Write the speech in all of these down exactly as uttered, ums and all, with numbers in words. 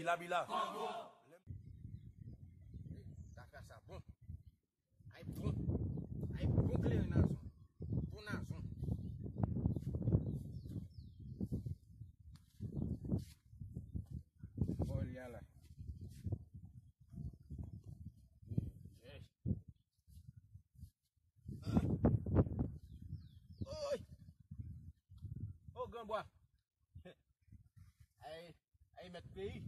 Bila, bila. Tafya sa bon. Ay bon. Ay bon kleren nazon. Bon nazon. Bò li a la. Yes. Oy! O gran bwa. Ay, ay mèt peyi.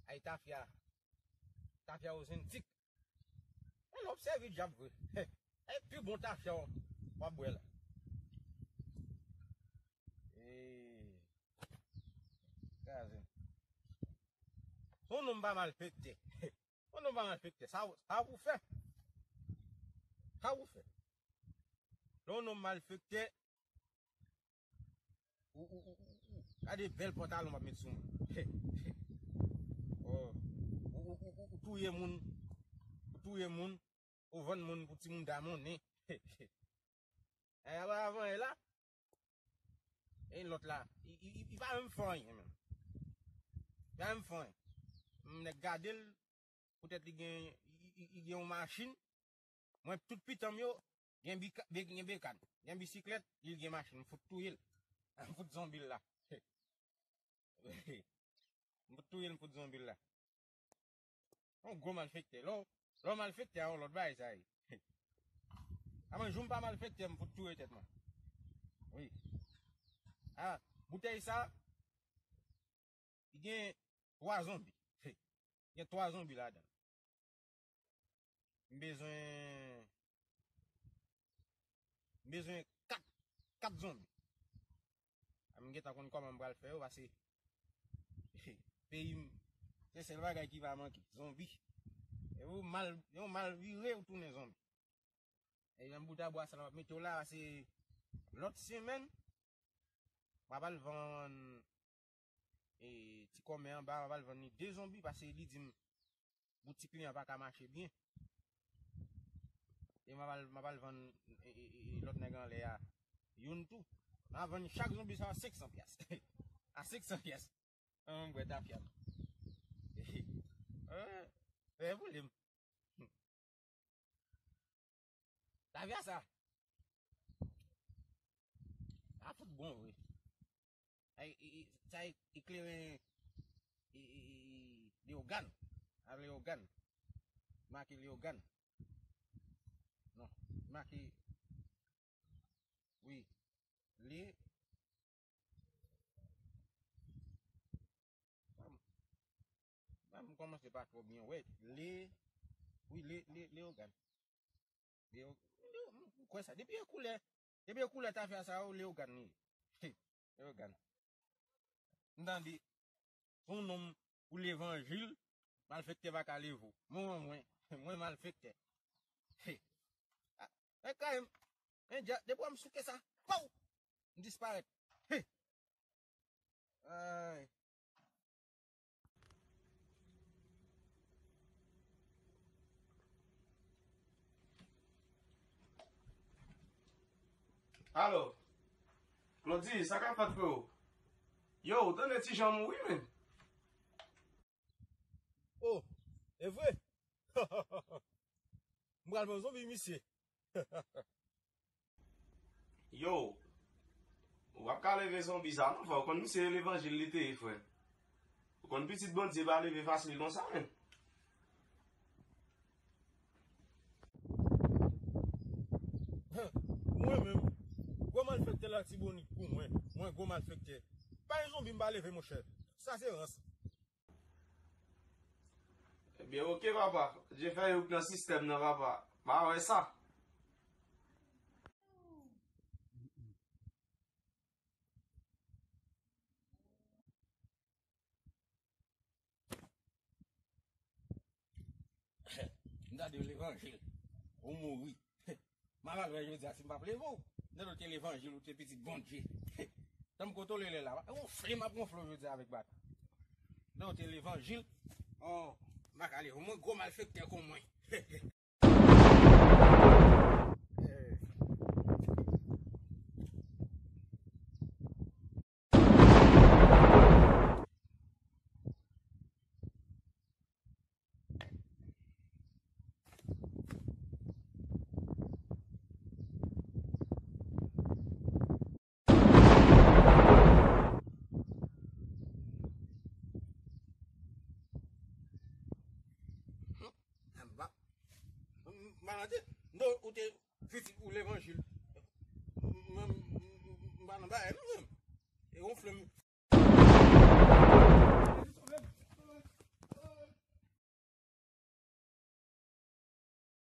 Ay tafya. Tafya otentik. E lè w sèvi djab vre. E pi bon tafya w ap bwè la. E kraze. Yon nonm pa malfektè. Yon nonm pa malfektè. Sa, sa pou fè. Sa pou fè. Lè yon nonm malfektè, ou, ou, ou, ou, ou. Gade bèl pantalon m ap met sou mwen. Oh. Ou, ou, ou, ou, ou touye moun. Ou touye moun. Ou vann moun pou ti mouda monnen. E, avan, avan, e la. E lòt la. Li, li, li, li pa menm fè anyen, menm. Li pa menm fè anyen. Nèg gade l, poutèt li gen, li, li, li gen yon machin. Mwen, tout pitan m yo, gen bika-, be-, gen bekàn. Gen bisiklèt, li gen machin. M fout touye l. M fout zonbi l la. M fout touye l, m fout zonbi l la. Yon gwo malfektè. Lè w, lè w malfektè, a yon lòt bagay sa ye. A mwen, jou m pa malfektè, m fout touye tèt mwen. Wi. A, boutèy sa, li gen twa zonbi. Gen twa zonbi ladan l. M bezwen, m bezwen kat, kat zonbi. A, m gentan konn kòman m pral fè yo, paske peyi m, se sèl bagay ki pa manke, zonbi. E ou mal, yon mal vire, ou tounen zonbi. E jan bout a bwa sa la, m ap mete w la, paske lòt semèn, m ap al vann e, ti kòmè anba, m ap al vann li de zonbi, paske li di m boutik li an pa ka mache byen. E m ap al, m ap al vann, e, e, e, e, lòt nèg anlè a youn tou. M ap vann chak zonbi sa a senk san pyas. A senk san pyas. An, m bwè tafya m. An, fè voule m. Tafya sa. Sa fout bon vre. Ay, e, e, sa e, e kleren, e, e, e, e, Leyogàn. A Leyogàn. Make Leyogàn. Non, make, wi. Le, m kòmanse pa twò byen wè. Le, wi, le, le, Leyogàn. Leo, Leo, m kwè sa. Depi e koulè, depi e koulè tafya sa yo, Leyogàn li ye. Leyogàn. M tande, se yon nonm pou levanjil, malfektè pa ka leve w. Mwen, mwen, mwen, mwen malfektè. A, men kay m, men dja, depi w m souke sa, pow! M disparèt. Ay. Alo, Claudy, sa k ap fèt, freo? Yo, ou tande Ti Jan mouri, menm? Oh, e vre? M pral pran zonbi misye. Yo, ou p ap ka leve zonbi sa non, frè. Ou konn misye levanjil li te ye, frè. Ou konn pitit Bondye pa leve fasil konsa, menm. Mwen menm, gwo malfektè Latibonit pou mwen, mwen gwo malfektè. Pa gen zonbi m pa leve, monchè. Sa se rans. Ebyen, oke, papa. Dye fè yo k nan sistèm nan, papa. Pa wè sa. M tande levanjil. Ou mouri. M ap al wè jodi a si m p ap leve w. Lè w te levanjil, ou te pitit Bondye. Tanm kote w lè la. Wonfle, m ap wonfle w jodi a avèk bata. Lè w te levanjil, oh, m pa ka leve w. Mwen gwo malfektè kon mwen. maladi. Non, ou te pitit ou levanjil. Mwen, m pa nan bagay, non, mwen. E gonfle m,